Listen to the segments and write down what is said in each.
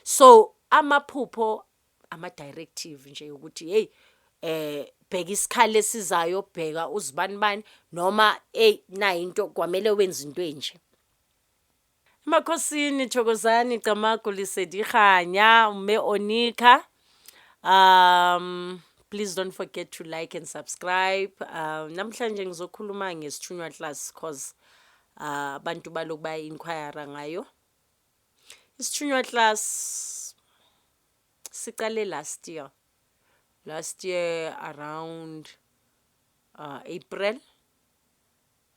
So amaphupho ama directive nje ukuthi, hey, bheka isikhali esizayo, bheka uzibani bani, noma hey, na into kwamele wenze into enje. Emakhosini, thokozani, camagu, lesedi, kganya, mme Onika. Please don't forget to like and subscribe. Namhlanje ngizokhuluma ngesithunywa class 'cause abantu baloku baya-inquire ngayo. Isithunywa class siqale last year. Last year around April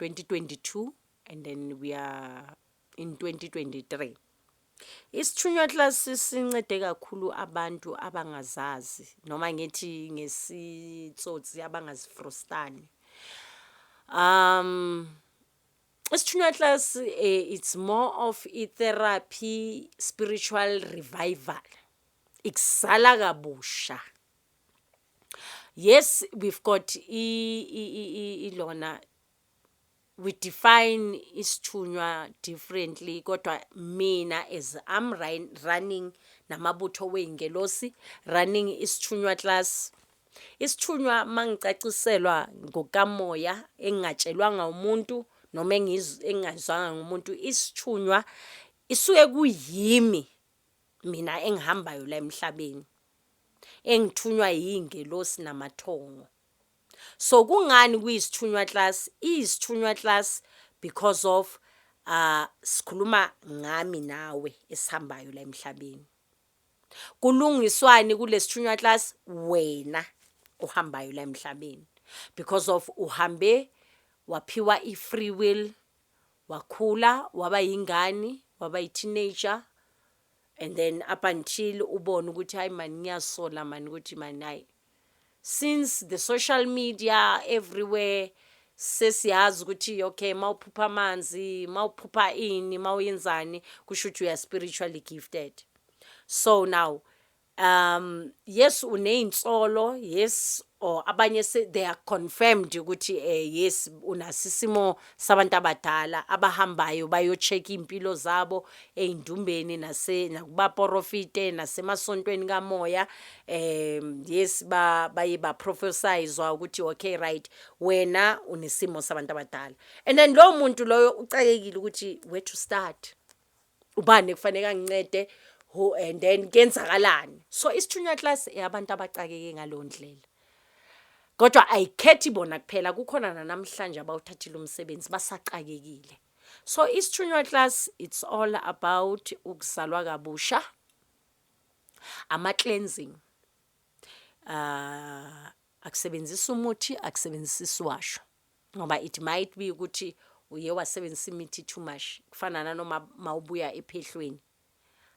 2022, and then we are in 2023. Isithunywa class sincede kakhulu abantu abangazazi, noma ngithi ngesitsotsi abangazifrostani. Isithunywa class, it's more of i-therapy, spiritual revival. Ikusala kabusha. Yes, we've got ilona, we define isithunywa differently, kodwa mina as I'm running namabutho wey'ngelosi, running isithunywa class. Isithunywa, mangicaciselwa ngokamoya, engingatshelwanga umuntu noma engingazwanga ngumuntu, isithunywa isuke kuyimi mina engihambayo la emhlabeni, engithunywa yiy'ngelosi namathongo. So kungani kuyisithunywa class? Iyisithunywa class because of sikhuluma ngami nawe esihambayo la emhlabeni. Kulungiswani kulesithunywa class? Wena ohambayo la emhlabeni, because of uhambe waphiwa i-free will, wakhula, waba yingane, waba yi-teenager, and then up until ubone ukuthi, hayi man, ngiyasola man, ukuthi man, hayi, since the social media everywhere, sesiyazi ukuthi okay, mawuphupha amanzi, mawuphupha ini, mawuyenzani, kusho ukuthi you are spiritually gifted. So now, yes, uney'nsolo, yes, or abanye they are confirmed ukuthi yes, unaso isimo sabantu abadala abahambayo bayo-check iy'mpilo zabo ey'ndumbeni nase nakubaporofite nasemasontweni kamoya. Yes, baye baprophesayizwa ukuthi okay, right, wena unesimo sabantu abadala, and then lowo muntu loyo ucakekile ukuthi where to start, ubani kufanele angincede, who, and then kuyenzakalani. So isithunywa class eyabantu abacakeke ngaleyo ndlela, kodwa ayikhethi bona kuphela, kukhona nanamhlanje abawuthathile umsebenzi basacakekile. So isithunywa class, it's all about ukuzalwa kabusha, ama-cleansing, akusebenzisa umuthi, akusebenzisa isiwasho, ngoba it might be ukuthi uye wasebenzisa imithi too much. Kufana nanoma mawubuya ephehlweni,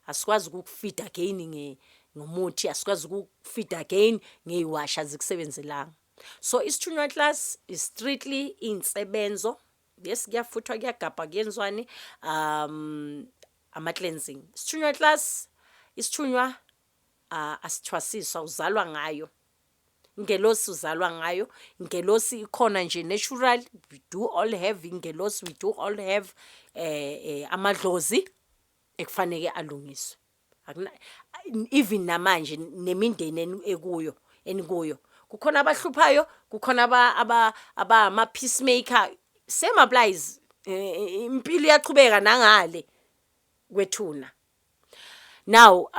asikwazi ukukufeed again ngomuthi, asikwazi ukukufeed again ngey'washa azikusebenzelanga. So isithunywa class is strictly insebenzo. Yes, kuyafuthwa, kuyagabha, kuyenzwani, ama-cleansing. Isithunywa class, isithunywa asithwasiswa, uzalwa ngayo. Ingelosi uzalwa ngayo, ingelosi ikhona nje natural. We do all have ingelosi, we do all have amadlozi ekufaneke alungiswe. Akuna even namanje nemindeni ekuyo enikuyo kukhona abahluphayo, kukhona aba aba peacemaker. Same applies, impilo iyachubeka nangale kwethuna. Now,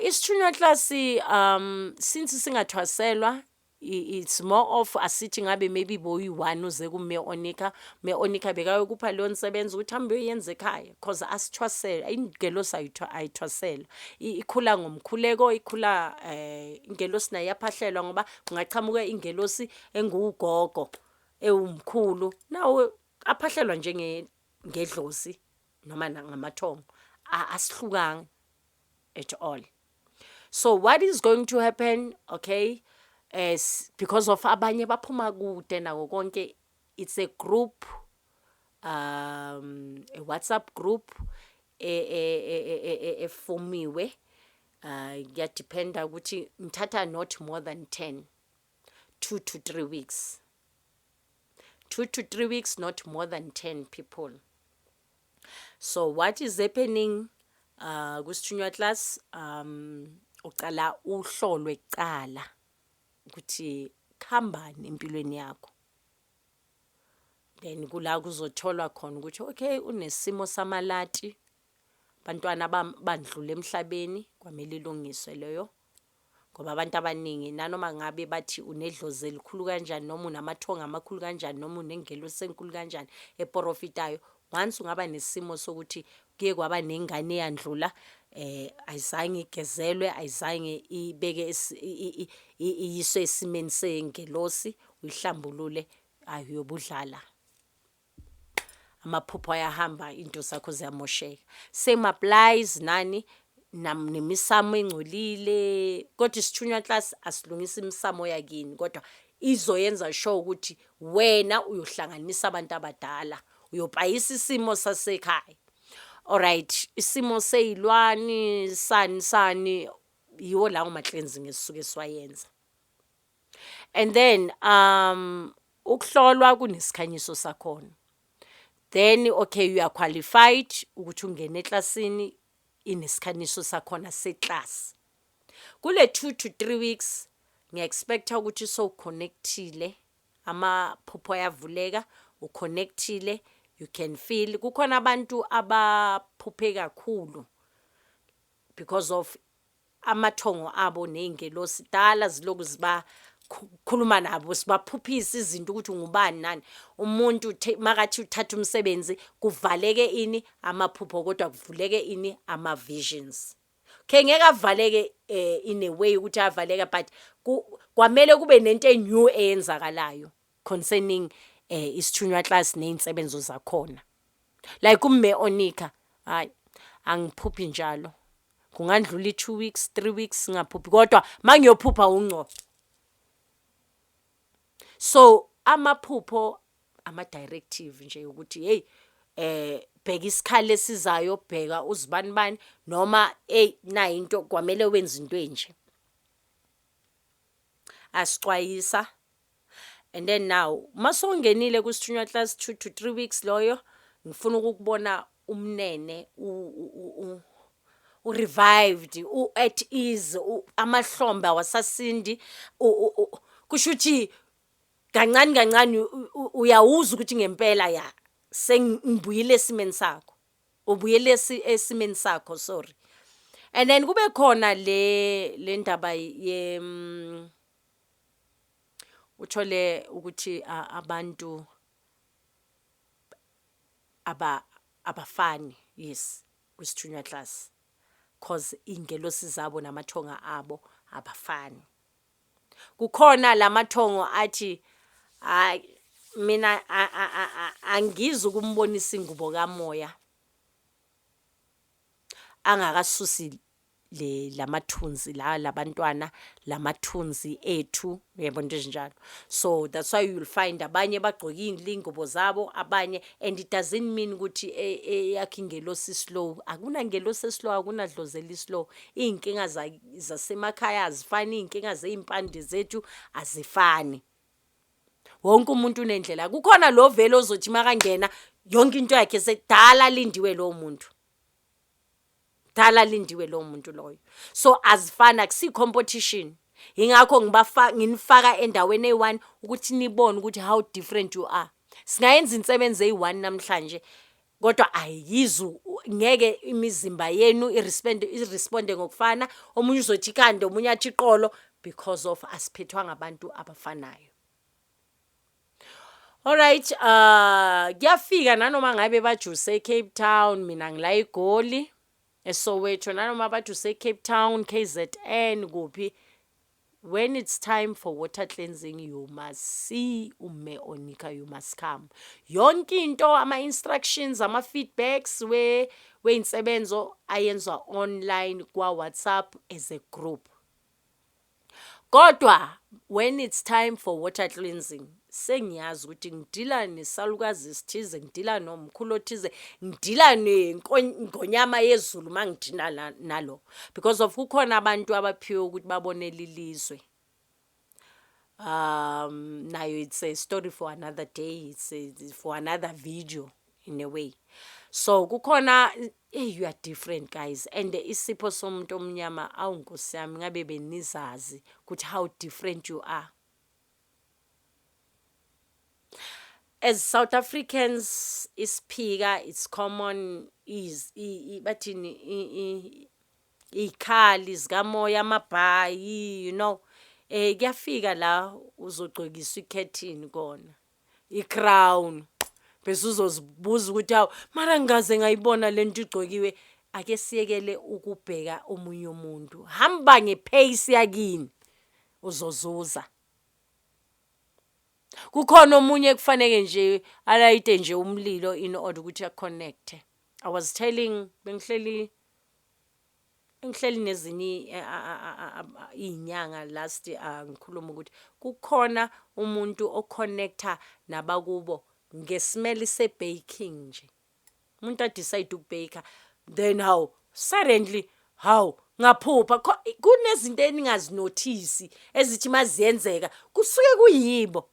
isithunywa class, since singathwaselwa, it's more of asithi ngabe maybe boyi-one uze kuMme Onika, Mme Onika bekayokupha leyo nsebenzo ukuthi hambe uyoyenza ekhaya, 'cause asithwasele, ingelosi ayithwaselwa. Ikhula ngomkhuleko, ikhula, ingelosi nayo iyaphahlelwa, ngoba kungachamuka ingelosi engugogo, ewumkhulu, nawo aphahlelwa njenge ngedlozi noma ngamathongo, asihlukanga at all. So what is going to happen, okay, as because of abanye baphuma kude nako konke, it's a group, a WhatsApp group efomiwe. Kuyadependa ukuthi ngithatha not more than 10, 2 to 3 weeks, 2 to 3 weeks, not more than 10 people. So what is happening, Kusithunywa class ucala uhlolwe kucala ukuthi khambani empilweni yakho. Then kula kuzotholwa khona ukuthi okay, unesimo samalati, bantwana bandlula emhlabeni, kwamele ilungiswe leyo. Ngoba abantu abaningi, nanoma ngabe bathi unedlozi elikhulu kanjani, noma unamathongo amakhulu kanjani, noma unengelosi enkulu kanjani eprofitayo, once ungaba nesimo sokuthi kuye kwaba nengane eyandlula, ayizange igezelwe, ayizange ibeke iyiswe esimeni sengelosi, uyihlambulule, ayi, uyobudlala, amaphupho ayahamba, into zakho ziyamosheka. Same applies nani nemisamo engcolile. Kodwa isithunywa class asilungisa imisamo yakini, kodwa izoyenza sure ukuthi wena uyohlanganisa abantu abadala, uyopayisa isimo sasekhaya. Alright, isimo seyilwani sani sani, yiwo lawo ma-cleansing esisuke siwayenza. And then ukuhlolwa kunesikhanyiso sakhona. Then okay, you are qualified ukuthi ungene eklasini, inesikhaniso sakhona seclass. Kule 2 to 3 weeks ngiya-expecta ukuthi sowuconnectile, amaphupho ayavuleka, uconnectile, you can feel. Kukhona abantu abaphuphe kakhulu because of amathongo abo ney'ngelosi dala ziloku ziba khuluma nabo, sibaphuphisa izinto ukuthi ungubani nani. Umuntu makathi uthatha umsebenzi, kuvaleke ini? Amaphupho, kodwa kuvuleke ini? Ama-visions. Okay, ngeke avaleke in a way ukuthi avaleka, but kwamele kube nento e-new eyenzakalayo concerning isithunywa class ney'nsebenzo zakhona. Like umme Onika, hayi, angiphuphi njalo. Kungandlula i-2 weeks, 3 weeks ngingaphuphi, kodwa mangiyophupha ungco. So amaphupho ama-directive nje ukuthi hey, bheka isikhali esizayo, bheka uzibani bani, noma hey, nayi into, kwamele wenze into enje, asixwayisa. And then now masongenile kusithunywa class 2 to 3 weeks loyo, ngifuna ukukubona umnene, u-revived, u-at ease, amahlombe awasasindi, kusho ukuthi kancane kancane uyawuza ukuthi ngempela ya, sengibuyile esimeni sakho, ubuyele esimeni sakho, sorry. And then kube khona le ndaba ye uthole ukuthi abantu abafani, yes, kwisithunywa class, cause ingelosi zabo namathonga abo abafani. Kukhona lamathongo athi, hayi, mina angizi ukumbonisa ingubo kamoya angakasusi le lamathunzi la labantwana, lamathunzi ethu, uyabona, into ezinjalo. So that's why you'll find abanye bagqoke ingubo zabo, abanye, and it doesn't mean ukuthi eyakho ingelosi slow. Akunangelosi slow, akunadlozi eli-slow. Iy'nkinga zasemakhaya azifani, iy'nkinga zey'mpande zethu azifani. Wonke umuntu unendlela. Kukhona lo vele ozothi makangena, yonke into yakhe sekudala lindiwe lowo muntu, dala lindiwe lowo muntu loyo. So azifani, akusi competition. Ingakho nginifaka endaweni eyi-one ukuthi nibone ukuthi how different you are. Singayenza insebenzo eyi-one namhlanje, kodwa ayizu ngeke imizimba yenu iresponde ngokufana. Omunye uzothi ikhanda, omunye athi iqolo, because of asiphethwanga abantu abafanayo. Alright, kuyafika nanoma ngabe bajuse eCape Town, mina ngila eGoli, eSoweto, nanoma bajuse eCape Town, KZN, kuphi, when it's time for water cleansing, you must see ume Onika, you must come. Yonke into, ama-instructions, ama-feedbacks we wey'nsebenzo ayenzwa online kwa-WhatsApp as a group. Kodwa when it's time for water cleansing, sengiyazi ukuthi ngidila nesalukazi esithize, ngidila nomkhulu othize, ngidila nengonyama yezulu mangidina nalo, because of kukhona abantu abaphiwe ukuthi babonele ilizwe. Nayo it's a story for another day, it's for another video in a way. So kukhona, hey, you are different, guys, and isipho somuntu omnyama, awu Nkosi yami, ngabe benizazi ukuthi how different you are. As South Africans, isiphika, it's common, is bathini, iy'khali zikamoya, amabhayi. Kuyafika la uzogcokiswa ikhethini kona, i-crown, bese uzozibuza ukuthi, hawu, mara ngikaze ngayibona le nto igcokiwe. Ake siyekele ukubheka omunye umuntu. Hamba nge-pace yakini, uzozuza. Kukhona omunye kufaneke nje alayite nje umlilo in order ukuthi a-connect-e. I was telling, bengihleli ngihleli nezinye iy'nyanga last, ngikhuluma ukuthi kukhona umuntu o-connect-a nabakubo nge-smell se-baking nje. Umuntu a-decide uku-bake-a, then hawu, suddenly, hawu, ngaphupha. Kunezinto eningazi-notice ezithi maziyenzeka kusuke kuyibo.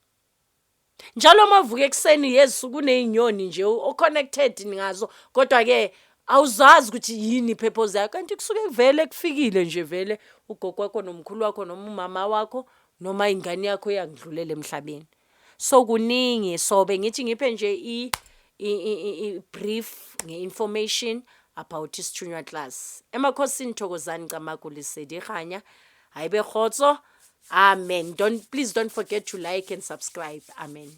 Njalo uma uvuka ekuseni, yes, kuney'nyoni nje o-connected ngazo, kodwa-ke awuzazi ukuthi yini i-purpose yayo, kanti kusuke vele kufikile nje vele ugogo wakho nomkhulu wakho noma umama wakho noma ingane yakho eyakudlulela emhlabeni. So kuningi, so bengithi ngiphe nje i-brief nge-information about isithunywa class. Emakhosini, thokozani, camagu, lesedi, kganya, hayibe kgotso, amen. Don't, please don't forget to like and subscribe. Amen.